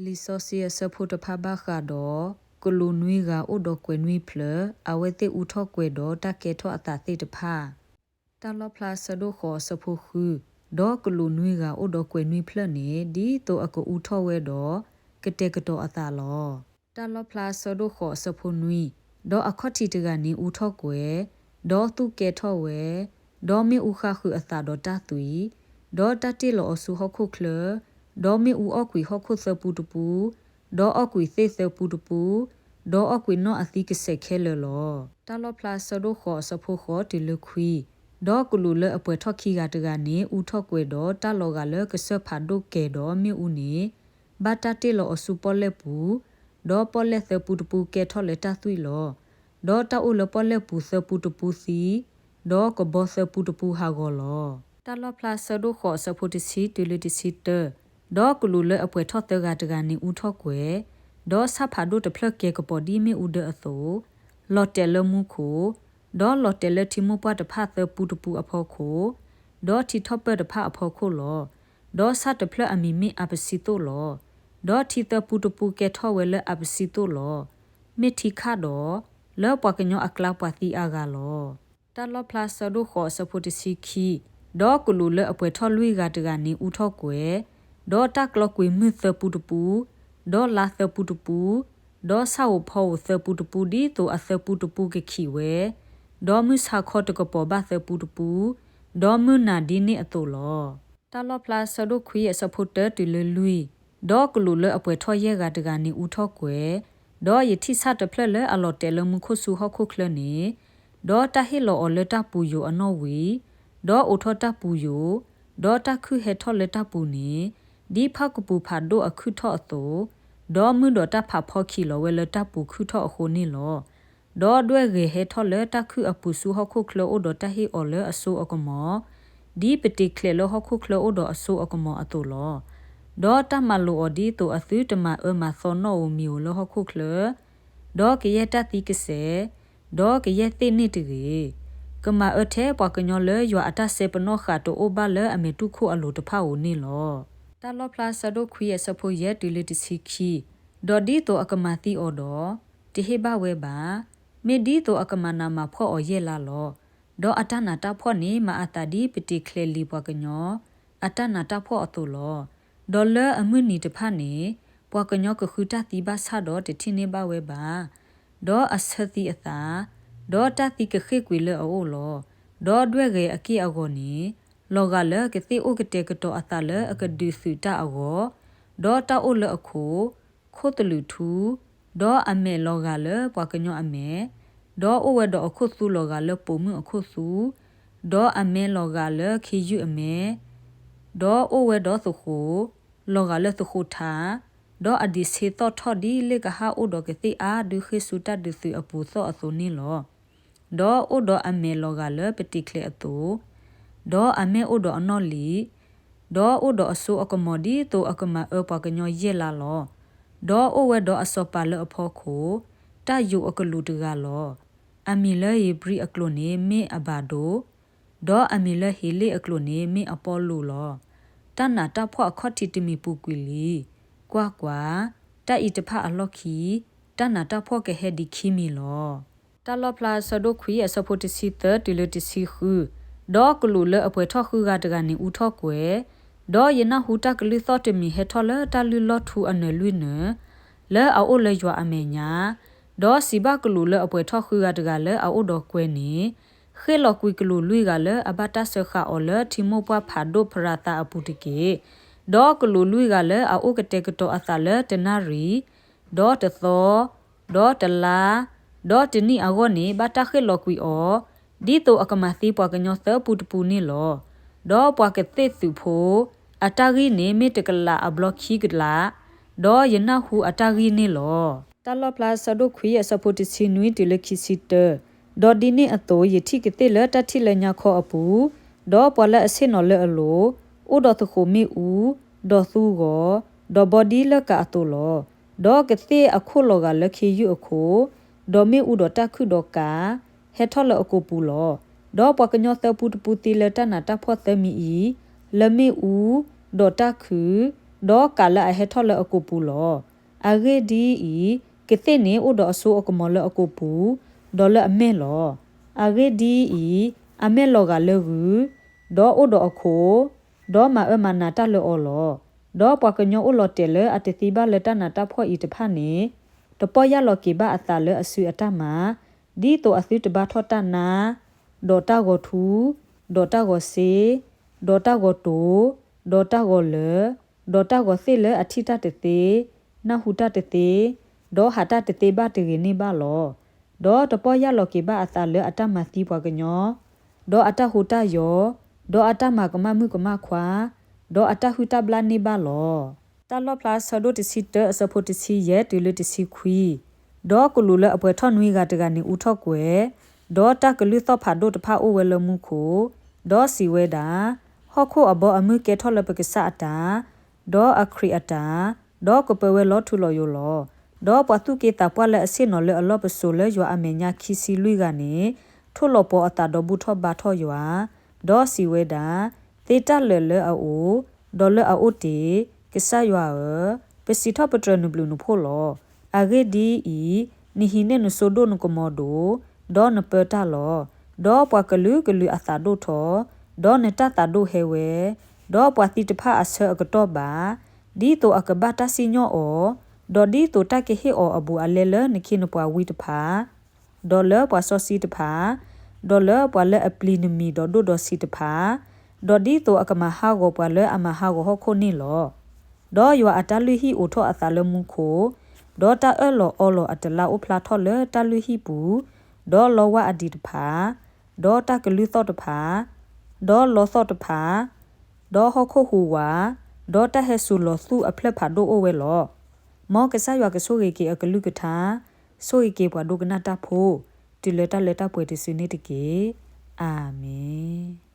လံာ်စီဆှံအဆၢဖိတဖၣ်ဘၣ်ဃးဒီး ကလူးနွံဂၤအိၣ်ဒီးကွဲၤနွံဖျၢၣ် အဝဲသ့ၣ်အူထီၣ်ကွဲၤဒီးတၢ်ကဲထီၣ်အသးသ့ၣ်တဖၣ်. တၢ်လီၣ်ဖျါဆၢဒိၣ်ဃိးအဆၢဖိဃု, ဒီးကလူးနွံဂၤအိၣ်ဒီးကွဲၤနွံဖျၢၣ်န့ၣ် ဒ်သိးအကအူထီၣ်ဝဲဒီး ကတဲာ်ကတီၤအသးလီၤ. တၢ်လီၣ်ဖျါဆၢဒိၣ်ဃိးအဆၢဖိနွံ, ဒီးအခီၣ်ထံးတဂၤန့ၣ်အူထီၣ်ကွဲၤ, ဒီးသူၣ်ကဲထီၣ်ဝဲ, ဒီးမ့ၣ်အူဃါဃုာ်အသးဒီးတၢ်သွံၣ်, ဒီးတၢ်တ့ၢ်လီၤအီၤဆူဟီၣ်ခိၣ်ချၢ, ဒီးမ့ၣ်အူအီၣ်ကွံာ်ဟီၣ်ခိၣ်သၢပူတပူ, ဒီးအီၣ်ကွံာ်သ့ၣ်သၢပူတပူ, ဒီးအီၣ်ကွံာ်နီၣ်အသံကစဲးခဲလၢာ်လီၤ. တၢ်လီၣ်ဖျါဆၢဒိၣ်ဃိးအဆၢဖိဃိးတုၤလၢခွံ, ဒီးကလူးလၢအပှဲၤထီၣ်ခံဂၤတဂၤန့ၣ် အူထီၣ်ကွဲၤဒီးတၢ်လီၤဂာ်လၢကစၢၢ်ဖးဒိၣ်ကဲၤဒီးမ့ၣ်အူန့ၣ် ဘၣ်တၢ်တ့ၢ်လီၤအီၤဆူပီၣ်လဲၣ်ပူၤ, ဒီးပီၣ်လဲၣ်သၢပူတပူကဲထီၣ်လၢတၢ်သွံၣ်လီၤ. ဒီးတၢ်အိၣ်လၢပီၣ်လဲၣ်ပူၤသၢပူတပူသံ, ဒီးကဘီသၢပူတပူဟးဂီၤလီၤ. တၢ်လီၣ်ဖျါဆၢဒိၣ်ဃိးအဆၢဖိတဆံတုၤလၢတဆံတၢ, ဒီးကလူးလၢအပှဲၤထီၣ်သၢဂၤတဂၤန့ၣ်အူထီၣ်ကွဲၤ, ဒီးဆၣ်ဖးဒိၣ်တဖျၢၣ်ကဲၤကပီၤဒ်မ့ၣ်အူဒၢအသိး, လီၤတဲာ်လၢမူခိၣ်, ဒီးလီၤတဲာ်လၢထံမိၢ်ပှၢ်တဖၣ်သၢပူတပူအဖီခိၣ်, ဒီးထံထီၣ်ပၢၢ်တဖၣ်အဖီခိၣ်လီၤ. ဒီးဆၣ်တဖျၢၣ်အမံၤမ့ၢ်အးပစံသိၣ်လီၤ. ဒီးထံသၢပူတပူကဲထီၣ်ဝဲလၢအးပစံသိၣ်လီၤ. မ့ၢ်ထံခၣ်ဒီး, လၢပှၤကညီအကျါပှၤသံအါဂၤလီၤ. တၢ်လီၣ်ဖျါဆၢဒိၣ်ဃိးအဆၢဖိတဆံခံ, ဒီးကလူးလၢအပှဲၤထီၣ်လွံၢ်ဂၤတဂၤန့ၣ်အူထီၣ်ကွဲၤ, ဒီးတၢ်ကျီကွံာ်မုၢ်သၢပူတပူ, ဒီးလါသၢပူတပူ, ဒီးဆၣ်ဧိၤဖီဧိၤသၢပူတပူဒ်သိးအသၢပူတပူကခံးဝဲ, ဒီးမုၢ်ဆါခီတကပီၤဘၣ်သၢပူတပူ, ဒီးမုၢ်နၤဒ်န့ၣ်အသိးလီၤ. တၢ်လီၣ်ဖျါဆၢဒိၣ်ခွံအဆၢဖိတၢတုၤလၢလွံၢ်, ဒီးကလူးလၢအပှဲၤထီၣ်ယဲၢ်ဂၤတဂၤန့ၣ်အူထီၣ်ကွဲၤ, ဒီးယထံၣ်ဆၣ်တဖျၢၣ်လၢအလီၤတဲာ်လၢမူခိၣ်ဆူဟီၣ်ခိၣ်ချၢန့ၣ်, ဒီးတၢ်ဟ့ၣ်လီၤအီၤလၢတၢ်ပူၤယိာ်အနီၣ်ဝံၤ, ဒီးအိးထီၣ်တၢ်ပူၤယိာ်, ဒီးတၢ်ခုၣ်ဟဲထီၣ်လၢတၢ်ပူၤန့ၣ်, ဒ်ဖၣ်ကပူၤဖးဒိၣ်အခုၣ်ထီၣ်အသိး, ဒီးမုၢ်ဒီးတၢ်ဖးဖီခံးလီၤဝဲလၢတၢ်ပူၤခုၣ်ထီၣ်အဃိန့ၣ်လီၤ. ဒီးဒွဲၣ်ဂဲၤဟဲထီၣ်လၢတၢ်ခုၣ်အပူၤဆူဟီၣ်ခိၣ်ချၢအိၣ်ဒီးတၢ်ဟ့ၣ်အီၤလၢအစိအကမီၤ, ဒ်ပတ့ၤချဲးလၢဟီၣ်ခိၣ်ချၢအိၣ်ဒီးအစိအကမီၤအသိးလီၤ. ဒီးတၢ်မၤလိာ်အီၤဒ်သိးအသုတမၤအၢမၤသီနီၣ်ဧိၤမံၤဧိၤလၢဟီၣ်ခိၣ်ချၢ, ဒီးကယဲၢ်တၢ်သံကစဲး, ဒီးကယဲၢ်သ့ၣ်န့ၣ်တဂ့ၤ, ကမၤအၢထဲပှၤကညီလၢယွၤအတၢ်စဲပနီၣ်ဃာ်တအိၣ်ဘၣ်လၢအမဲာ်တူၢ်ခိၣ်အလိၤတဖၣ်ဧိၤန့ၣ်လီၤ. တၢ်လီၣ်ဖျါဆၢဒိၣ်ခွံအဆၢဖိယဲၢ်တုၤလၢတဆံခံ, ဒီးဒ်သိးအကမၤသံအီၤဒီး, တဟ့ၣ်ဘၣ်ဝဲဘၣ်. မ့ၢ်ဒ်သိးအကမၤနးမၤဖှီၣ်အီၤယဲၢ်လါလီၤ. ဒီးအတၢ်နးတၢ်ဖှီၣ်န့ၣ် မၤအသးဒ်ပတ့ၤချဲးလံာ်ပှၤကညီ အတၢ်နးတၢ်ဖှီၣ်အသိးလီၤ. ဒီးလၢအမုၢ်နံၤတဖၣ်န့ၣ်, ပှၤကညီကဃုတၢ်သံဘၣ်ဆၣ်ဒီးတထံၣ်န့ၢ်ဘၣ်ဝဲဘၣ်. ဒီးအဆၢသံအသး, ဒီးတၢ်သံကဃ့ၢ်ကွံာ်လၢအအိၣ်လီၤ. ဒီးဒွဲၣ်ဂဲၤအက့ၢ်အဂီၤန့ၣ်, လီၤဂာ်လၢကသ့ၣ်အိၣ်ကတဲာ်ကတီၤအသးလၢအကဒုးသုးတၢ်အဂီၢ်, ဒီးတၢ်အိၣ်လၢအခိၣ်, ခိၣ်သလုးထူ, ဒီးအမဲာ်လီၤဂာ်လၢပှၤကညီအမဲာ်, ဒီးအိၣ်ဝဲဒီးအခိၣ်သူလီၤဂာ်လၢပိာ်မုၣ်အခိၣ်သူ, ဒီးအမဲာ်လီၤဂာ်လၢခ့ယုၢ်အမဲာ်, ဒီးအိၣ်ဝဲဒီးသဃိး, လီၤဂာ်လၢသဃိးထး, ဒီးအဒံးဆ့သီၣ်ထီၣ်ဒ်လ့ၣ်ကဟၣ်အိၣ်ဒီးကသ့ၣ်အါဒုးဃ့ၢ်ဆူတၢ်ဒုးသုးအပူၤသီၣ်အသိးန့ၣ်လီၤ. ဒီးအိၣ်ဒီးအမဲာ်လီၤဂာ်လၢပတ့ၤချဲးအသိး, ဒီးအမဲာ်အိၣ်ဒီးအနီၣ်လံာ်, ဒီးအိၣ်ဒီးအစိအကမီၤဒ်သိးအကမၤအၢပှၤကညီယဲၢ်လါလီၤ. ဒီးအိၣ်ဝဲဒီးအစီၤပၤလၢအဖီခိၣ်, တၢ်ယိာ်အကလူးတဂၤလီၤ. အမံၤလၢဧ့ၤဘြံၤအကျိာ်န့ၣ်မ့ၢ်အဘၤဒိၣ်, ဒီးအမံၤလၢဟ့းလ့ၣ်အကျိာ်န့ၣ်မ့ၢ်အပီလူးလီၤ. တၢ်နးတၢ်ဖှီၣ်အခီၣ်ထံးတမံၤပူၤကွံာ်လံ. ကွၢ်ကွၢ်, တၢ်အံၤတဖၣ်အလီၢ်ခံ, တၢ်နးတၢ်ဖှီၣ်ကဟဲဒံးခံမံၤလီၤ. တၢ်လီၣ်ဖျါဆၢဒိၣ်ခွံအဆၢဖိတဆံသၢတုၤလၢတဆံဃု, ဒီးကလူးလၢအပှဲၤထီၣ်ဃုဂၤတဂၤန့ၣ်အူထီၣ်ကွဲၤ, ဒီးယနၢ်ဟူတၢ်ကလုၢ်သီၣ်တမံၤဟဲထီၣ်လၢတၢ်လုၢ်လီၢ်ထူအနၢၤလွံၢ်နၢၤ, လၢအအိၣ်လၢယွၤအမဲာ်ညါ, ဒီးစံးဘၣ်ကလူးလၢအပှဲၤထီၣ်ဃုဂၤတဂၤလၢအအိၣ်ဒီးကွဲၤန့ၣ်, ဃ့ၣ်လီၤကွံာ်ကလူးလွံၢ်ဂၤလၢအဘၣ်တၢ်စၢဃာ်အီၤလၢထံမိၢ်ပှၢ်ဖးဒိၣ်ဖရၤသးအပူၤတက့ၢ်. ဒီးကလူးလွံၢ်ဂၤလၢအအိၣ်ကတဲာ်ကတီၤအသးလၢတနၣ်ရံၣ်, ဒီးတသီ, ဒီးတလါ, ဒီးတနံၣ်အဂီၢ်န့ၣ် ဘၣ်တၢ်ဃ့ၣ်လီၤကွံာ်အီၤ, ဒ်သိးအကမၤသံပှၤကညီသၢပူတပူန့ၣ်လီၤ. ဒီးပှၤကသ့ၣ်သုးဖိ, အတၢ်ဂံၢ်န့ၣ်မ့ၢ်တကလးအဘျီခံကလး, ဒီးယနၢ်ဟူအတၢ်ဂံၢ်န့ၣ်လီၤ. တၢ်လီၣ်ဖျါဆၢဒိၣ်ခွံအဆၢဖိတဆံနွံတုၤလၢခံဆံတၢ, ဒီးဒ်န့ၣ်အသိးယထံၣ်ကသ့ၣ်လၢတၢ်ထံၣ်လၢညါခီအပူၤ, ဒီးပှၤလၢအဆ့ၣ်နီၤလၢအလိၤ, အိၣ်ဒီးသဃိးမ့ၣ်အူ, ဒီးသူဂီၤ, ဒီးဘီဒ်လၢကးအသိးလီၤ. ဒီးကသ့ၣ်အခိၣ်လီၤဂာ်လၢခ့ယုၢ်အခိၣ်, ဒီးမ့ၣ်အူဒီးတၢ်ခုၣ်ဒီးကး, ဟဲထီၣ်လၢအကိာ်ပူၤလီၤ. ဒီးပှၤကညီသၢပူတပူသံလၢတၢ်နးတၢ်ဖှီၣ်သၢမံၤအံၤ, လၢမ့ၣ်အူ, ဒီးတၢ်ခုၣ်, ဒီးကးလၢအဟဲထီၣ်လၢအကိာ်ပူၤလီၤ. အဂ့ၢ်ဒ်အံၤ, ကသ့ၣ်န့ၣ်အိၣ်ဒီးအစိအကမီၤလၢအကိာ်ပူၤ, ဒီးလၢအမဲၢ်လီၤ. အဂ့ၢ်ဒ်အံၤ, အမဲၢ်လီၤဂာ်လၢဂုၢ်, ဒီးအိၣ်ဒီးအခိၣ်, ဒီးမၤအၢမၤနးတၢ်လၢအီၤလီၤ. ဒီးပှၤကညီအိၣ်လီၤတဲာ်လၢအတသံဘၣ်လၢတၢ်နးတၢ်ဖှီၣ်အံၤတဖၣ်န့ၣ်, တပီၢ်ယၢ်လီၤက့ၤဘၣ်အသးလၢအစုအတၢ်မၤ, ဒ်သိးအသုတဘါထီၣ်တၢ်နါ, ဒီးတၢ်ဂီၤထူ, ဒီးတၢ်ဂီၤစ့, ဒီးတၢ်ဂီၤတိာ်, ဒီးတၢ်ဂီၤလၢာ်, ဒီးတၢ်ဂီၤသ့ၣ်လၢအထံၣ်တၢ်တသ့, နၢ်ဟူတၢ်တသ့, ဒီးဟးတၢ်တသ့ဘၣ်တဂ့ၤန့ၢ်ဘၣ်လီၤ. ဒီးတပီၢ်ယၢ်လီၤက့ၤဘၣ်အသးလၢအတၢ်မၤသံပှၤကညီ, ဒီးအတၢ်ဟူးတၢ်ယီၤ, ဒီးအတၢ်မၤကမၣ်မုၣ်ကမၣ်ခွါ, ဒီးအတၢ်ဟုၣ်တၢ်ဘျၣ်န့ၢ်ဘၣ်လီၤ. တၢ်လီၣ်ဖျါဆၢဒိၣ်တဆံတၢ အဆၢဖိတဆံယဲၢ်တုၤလၢတဆံခွံ, ဒီးကလူးလၢအပှဲၤထီၣ်နွံဂၤတဂၤန့ၣ်အူထီၣ်ကွဲၤ, ဒီးတၢ်ကလုၢ်သီၣ်ဖးဒိၣ်တဖၣ်အိၣ်ဝဲလၢမူခိၣ်, ဒီးစံးဝဲဒၣ်, ဟီၣ်ခိၣ်အဘီအမုၢ်ကဲထီၣ်လၢပကစၢ်အတၢ်, ဒီးအခရံာ်အတၢ်, ဒီးကပၢဝဲလီၤထူလီၤယိာ်လီၤ. ဒီးပှၤသူၣ်က့သးပှၢ်လၢအဆ့ၣ်နီၤလၢအလီၢ်ပစိာ်လၢယွၤအမဲာ်ညါခံဆံလွံၢ်ဂၤန့ၣ်, ထိၣ်လီၤပှီၤအသးဒီးဘူၣ်ထီၣ်ဘါထီၣ်ယွၤ, ဒီးစံးဝဲဒၣ်, သ့တၢ်လၢာ်လၢအအိၣ်, ဒီးလၢအအိၣ်တ့ၢ်, ကစၢ်ယွၤဧၢ, ပစံးထီၣ်ပတြၢၤနဘျုးနဖှိၣ်လီၤ. အဂ့ၢ်ဒ်အံၤ, နဟံးန့ၢ်နစိဒိၣ်နကမီၤဒိၣ်, ဒီးနပၢတၢ်လီၤ. ဒီးပှၤကလုာ်ကလုာ်အသးဒိၣ်ထီၣ်, ဒီးနတၢ်သးဒိၣ်ဟဲဝဲ, ဒီးပှၤသံတဖၣ်အဆၢအကတီၢ်ဘၣ်, ဒ်သိးအကဘၣ်တၢ်စံၣ်ညီၣ်အီၤ, ဒီးဒ်သိးတၢ်ကဟ့ၣ်အီၤအဘူးအလဲလၢနခ့နပှၤဝံတဖၣ် ဒီးလၢပှၤစီဆှံတဖၣ်, ဒီးလၢပှၤလၢအပျံၤနမံၤဒီးဒိၣ်ဒီးဆံးတဖၣ်, ဒီးဒ်သိးအကမၤဟးဂီၤပှၤလၢအမၤဟးဂီၤဟီၣ်ခိၣ်န့ၣ်လီၤ. ဒီးယွၤအတၢ်လုၢ်ဟံၣ်အိးထီၣ်အသးလၢမူခိၣ်, ဒီးတၢ်အၢၣ်လီၤအီလီၤအတလါအိၣ်ဖျါထီၣ်လၢတၢ်လုၢ်ဟံၣ်ပူၤ, ဒီးလီဝါအဒံးတဖၣ်, ဒီးတၢ်ကလုၢ်သီၣ်တဖၣ်, ဒီးလီသီၣ်တဖၣ်, ဒီးဟီၣ်ခိၣ်ဟူးဝး, ဒီးတၢ်ဟဲစူၤလီၤသူၣ်အဖျၢၣ်ဖးဒိၣ်အိၣ်ဝဲလီၤ. မ်ကစၢ်ယွၤကဆိၣ်ဂ့ၤက့ၤအကလုၢ်ကထါ, ဆိၣ်ဂ့ၤက့ၤပှၤဒိကနၣ်တၢ်ဖိ, တုၤလၢတၢ်လၢတၢ်ပှဲၤတစုန့ၣ်တက့ၢ်. အၤမ့ၣ်.